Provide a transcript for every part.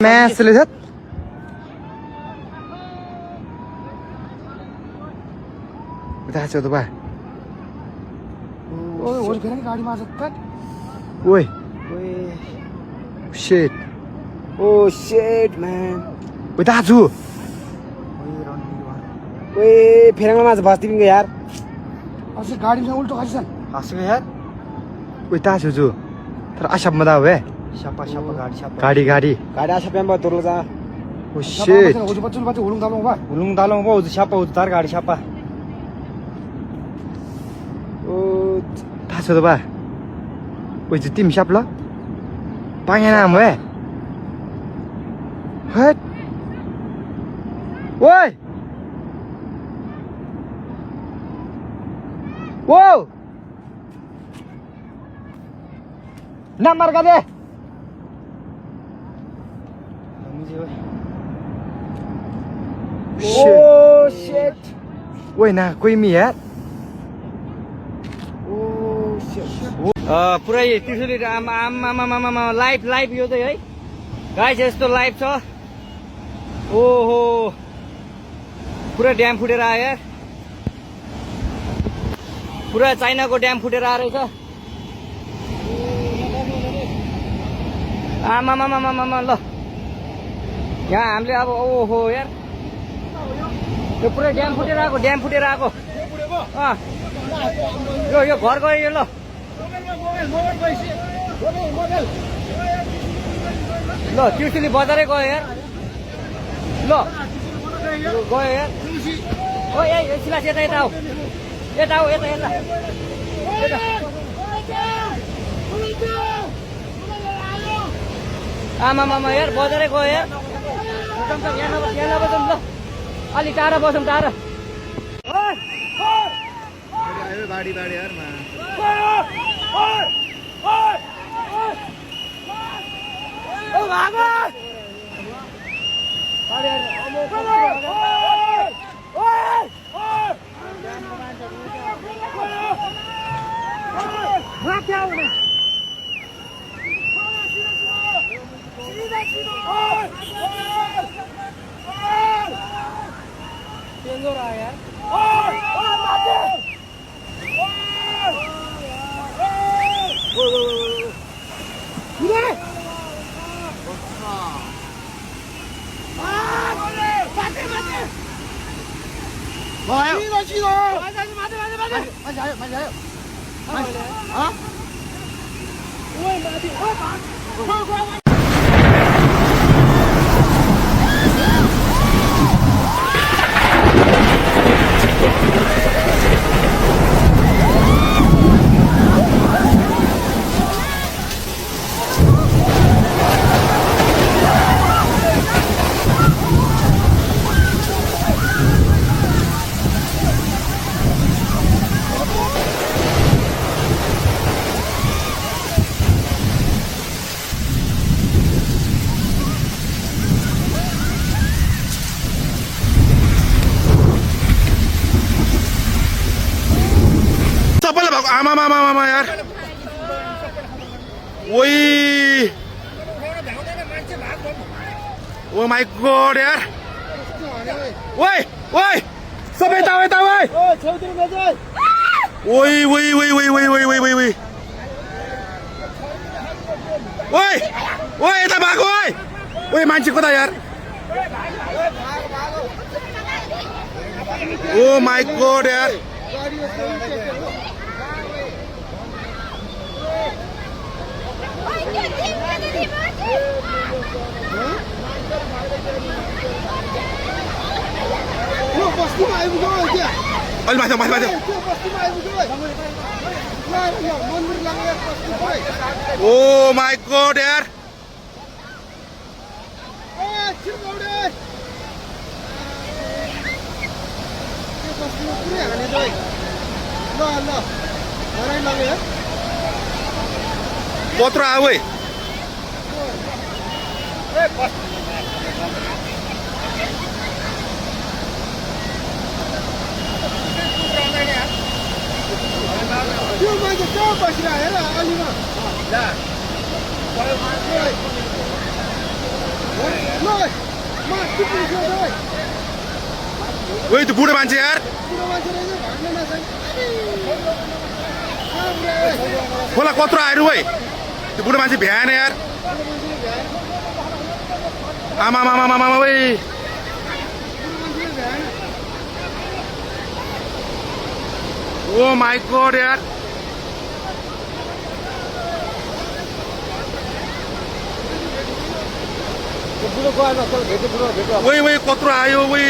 Mess lên hết. Ra cho tôi bà. Ôi, cái này गाडी माझं काय? Ui, Ôi, shit. oh shit man. Ui, दाजु. ओए फेराङमा माझं भास्ती पिंग यार. असं गाडीसँग उल्टो खाइसन. हाँसेको यार. Ui, दाजुजु. तर आसाममा दा वे. Siapa गाडी siapa? गाडी गाडी. गाडी असं पेंबा तुरला जा. Oh shit. उजु बच्चन बच्चन उलुङ दालङ बा उजु siapa उजु तार गाडी siapa? Oh, 다쳐 봐. Ui, chứ tìm sắp lắm. Ba ngày nào vậy? Hết. Ui. Wow. Number ka deh. oh shit. Ui, na कोही मिया. पुरै त्रिशुली आमा लाइभ यो चाहिँ है गाइस यस्तो लाइभ छ ओहो पुरा ड्याम फुटेर आयो यार पुरा चाइनाको ड्याम फुटेर आएर रहेछ आमा ल यहाँ हामीले अब ओहो यार यो पुरै ड्याम फुटेर आएको यो घर गयो यो ल ल त्रिशुली बजारै गयो यार ल गयो यार ओ ए सिलास यता आऊ यता आमा यार बजारै गयो यार यहाँ नबसौँ ल अलि टाढा बसौँ टाढा बाडी यार मा. आमा यार. Wih. Oh my god यार. Woi. सबै ताऊ वै. Woi. Woi यता भागो ओइ. ओइ मान्छे कता यार. Oh my god यार. अलि माथि ओ माई गॉड यार कत्रो आऊ Yo मान्छे कहाँ बसिरहेको हेर अलिमा ओइ त्यो बुढो मान्छे यार खोला कत्रो आएर ओइ त्यो बुढो मान्छे भ्याएन यार आमा मामा मामा ओइ ओ माय गॉड यार ओइ ओइ कत्रो आयो ओइ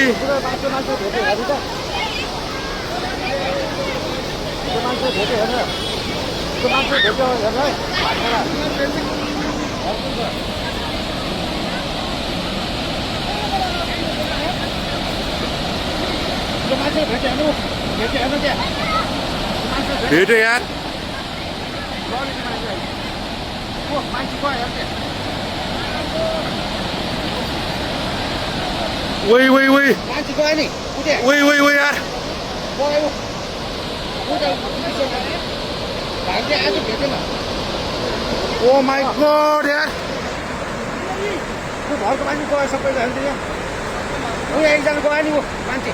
भेट्यो यार ओइ ओइ ओइ ओइ ओइ ओइ यार ओ माय गॉड यार घरको मान्छे गयो सबै एकजना गयो नि मान्छे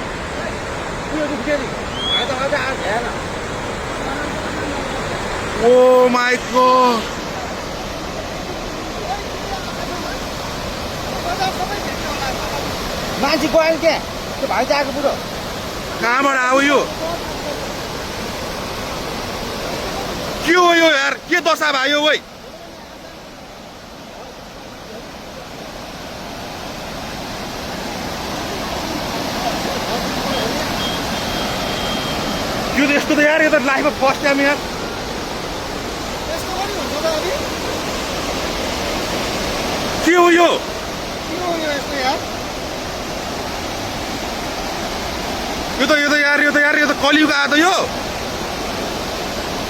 ओ माय गॉड मान्छे गयो नि क्या त्यो भाइ चाहिँ आएको बुढो कहाँबाट आयो यो के हो यो यार के दशा भयो ओइ यो त यस्तो त यार यो त लाइफमा फर्स्ट टाइम यार के हो यो यो त कलियुग आयो त यो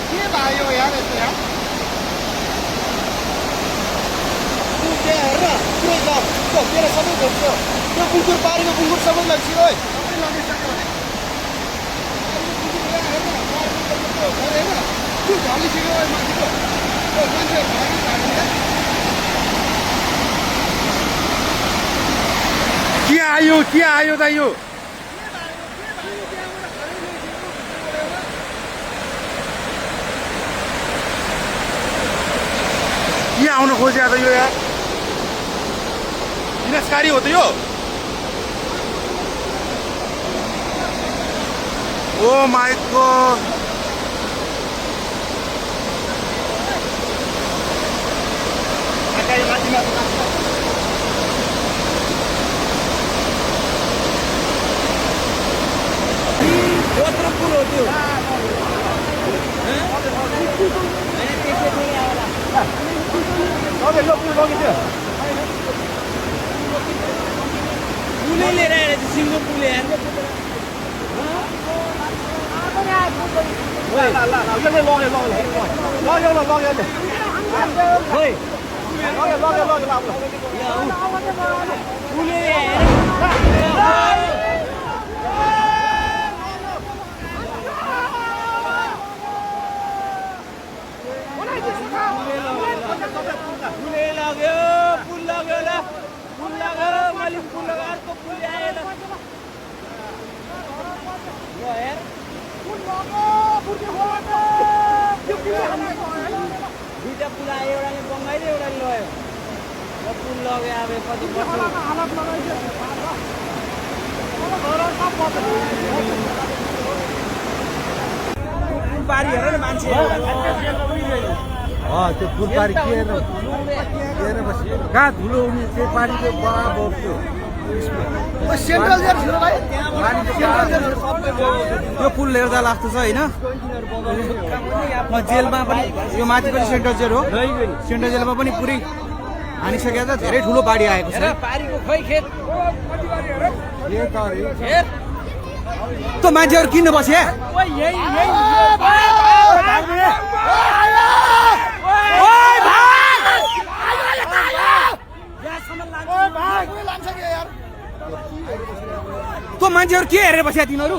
के भयो यार यस्तो यार तेरो सबै भेट्यो त्यो कुकुर पारेको कुकुर सबै लग्यो है के आयो त यो के आउन खोज्या त यो यार विनाशकारी हो त यो ओ माय गॉड पुलै लिएर आएर चाहिँ सिङ्गो पुले दुईटा पुल आयो एउटाले बङ्गाइले एउटाले लग्यो पुल लग्यो अब कति पारी हेर न मान्छे त्यो फुलबारी के कहाँ धुलो हुने त्यो पानीको बडा बोक्यो सेन्ट्रल जेल थियो भाइ यो पुल हेर्दा लाग्छ होइन जेलमा पनि यो माथि पनि सेन्ट्रल जेल हो सेन्ट्रल जेलमा पनि पुरै हानिसकेको छ धेरै ठुलो बाढी आएको छ पारीको खै खेत त्यो मान्छेहरू किन बसे त्यो मान्छेहरू के हेरेर बस्या तिनीहरू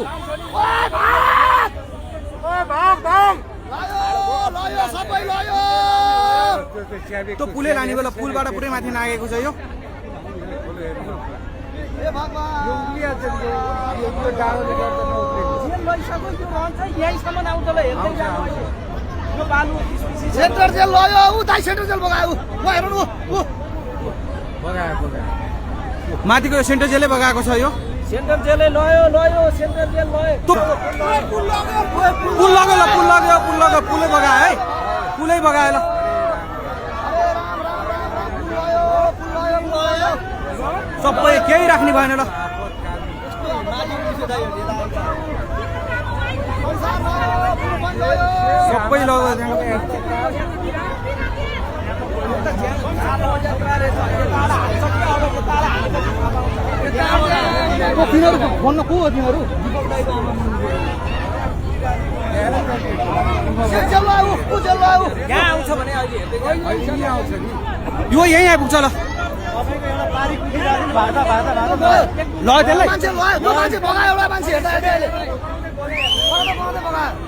त्यो पुलै लाने बेला पुलबाट पुरै माथि नागेको छ यो यहीँसम्म आउँछ हेर्दै जानु यो बालु सेन्ट्रल जेल लयो ऊ दाइ सेन्ट्रल जेल बगायो ऊ हेर्नु ऊ माथिको यो सेन्ट्रल जेलै बगाएको छ यो सेन्ट्रल जेलले लयो सेन्ट्रल जेल लयो पुल लग्यो पुलै बगायो है पुलै बगायो ल सबै केही राख्ने भएन ल सबै लग्यो तिनीहरू भन्न को हो तिनीहरू यहाँ आउँछ भने अहिले यो यहीँ आइपुग्छ ल ल त्यसलाई मान्छे लयो त्यो मान्छे बगायो एउटा मान्छे हेर्दा हेर्दै अहिले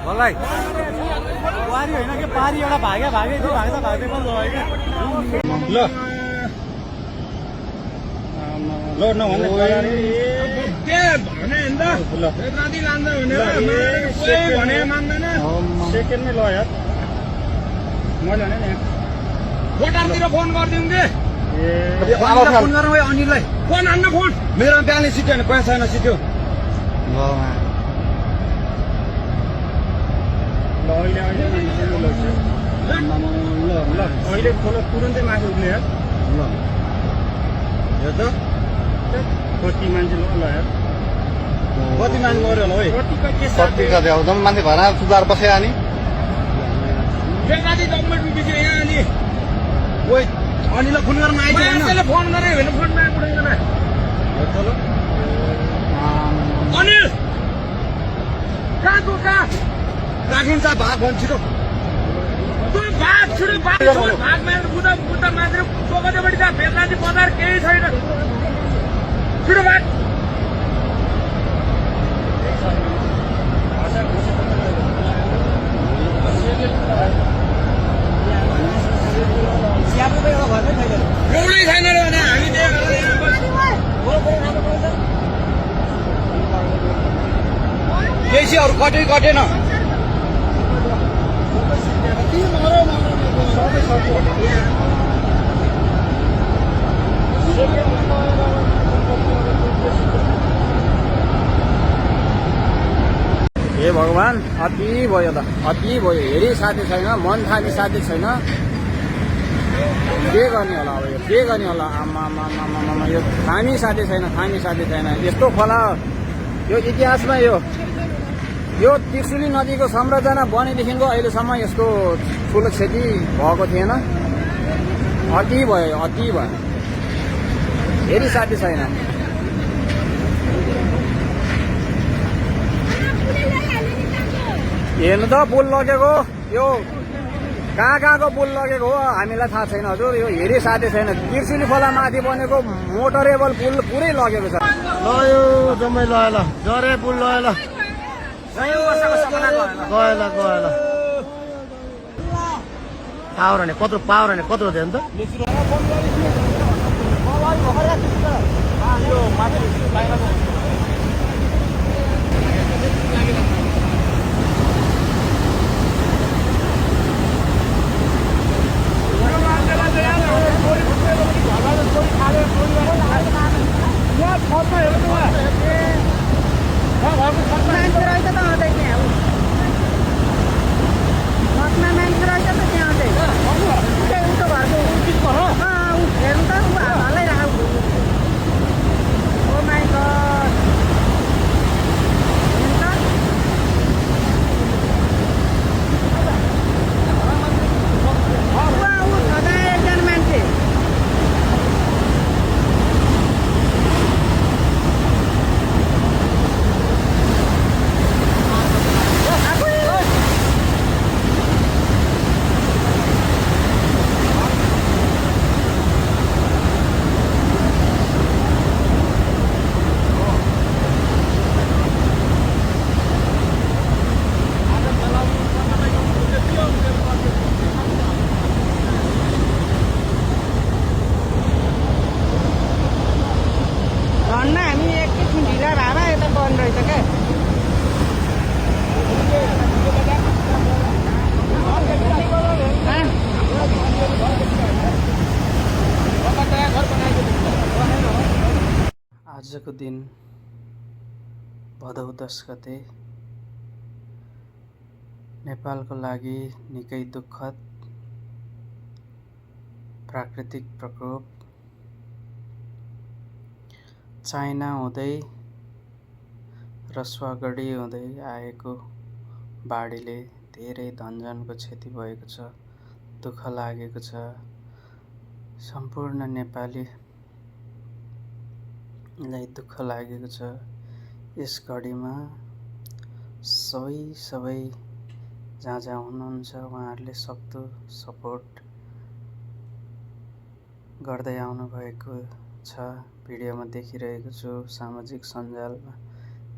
भलै पारी होइन कि पारी एउटा भाग्यो त्यो भाग्दा पनि लयो ल नभन्ने के भने नि त राति लान्छ भने मान्दैन सेकेन्डमै ल यार मैले भने नि भोटारतिर फोन गरिदिउँ कि फोन गरौँ है अनिललाई फोन हान्न फोन मेरो ब्यालेन्स सिक्यो भने पैसा छैन सिक्यो ल अहिले खोल तुरन्तै माथि उठ्ने यार ल यो त कति मान्छे ल यार कति मान्छे मऱ्यो होला है कति कति आउँदा मान्छे भरा सुधार बस्यो अनि बेकारी गभर्मेन्ट बिग्रियो यहाँ अनि ओइ अनिललाई फोन गर्न आइदियो मान्छेले फोन गरे भने फोनमा आइपुग्दैन अनिल कहाँको कहाँ राखिन्छ भाग भन्छ छिटो भाग छिटो भाग मारेर बुद्ध मान्छे चोकदेखि त्यहाँ बेकारी बजार केही छैन छिटो भाग एउटै छैन रे भने हामी केसीहरू कटेन हे भगवान् अति भयो त अति भयो हेरि साथी छैन मन थाली साथी छैन के गर्ने होला अब यो के गर्ने होला आमा यो खानी साथी छैन यस्तो खोला यो इतिहासमा यो त्रिशुली नदीको संरचना बनेदेखिको अहिलेसम्म यस्तो ठुलो क्षति भएको थिएन अति भयो हेरि साथी छैन हेर्नु त पुल लगेको यो कहाँको पुल लगेको हो हामीलाई थाहा छैन हजुर यो हेरि साथी छैन त्रिशुली खोला माथि बनेको मोटरेबल पुल पुरै लगेको छ लयो जम्मै लयो ल जरे पुल लयो ल गयो पावर हाने कत्रो थियो नि त आजको दिन भदौ 10 गते नेपालको लागि निकै दुःखद प्राकृतिक प्रकोप चाइना हुँदै रसुवागढी हुँदै आएको बाढीले धेरै धनजनको क्षति भएको छ, दुःख लागेको छ। सम्पूर्ण नेपालीलाई दुःख लागेको छ। यस घडीमा सबै जहाँ हुनुहुन्छ उहाँहरूले सक्दो सपोर्ट गर्दै आउनुभएको छ। भिडियोमा देखिरहेको छु, सामाजिक सञ्जालमा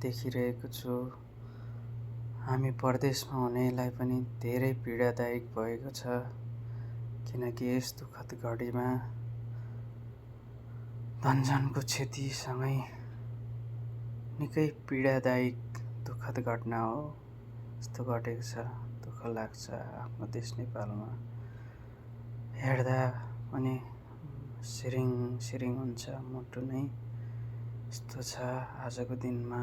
देखिरहेको छु। हामी परदेशमा हुनेलाई पनि धेरै पीडादायक भएको छ, किनकि यस दुःखद घडीमा धनजनको क्षतिसँगै निकै पीडादायक दुःखद घटना हो। यस्तो घटेको छ, दुःख लाग्छ। आफ्नो देश नेपालमा हेर्दा पनि सिरिङ हुन्छ मुटु नै। यस्तो छ आजको दिनमा।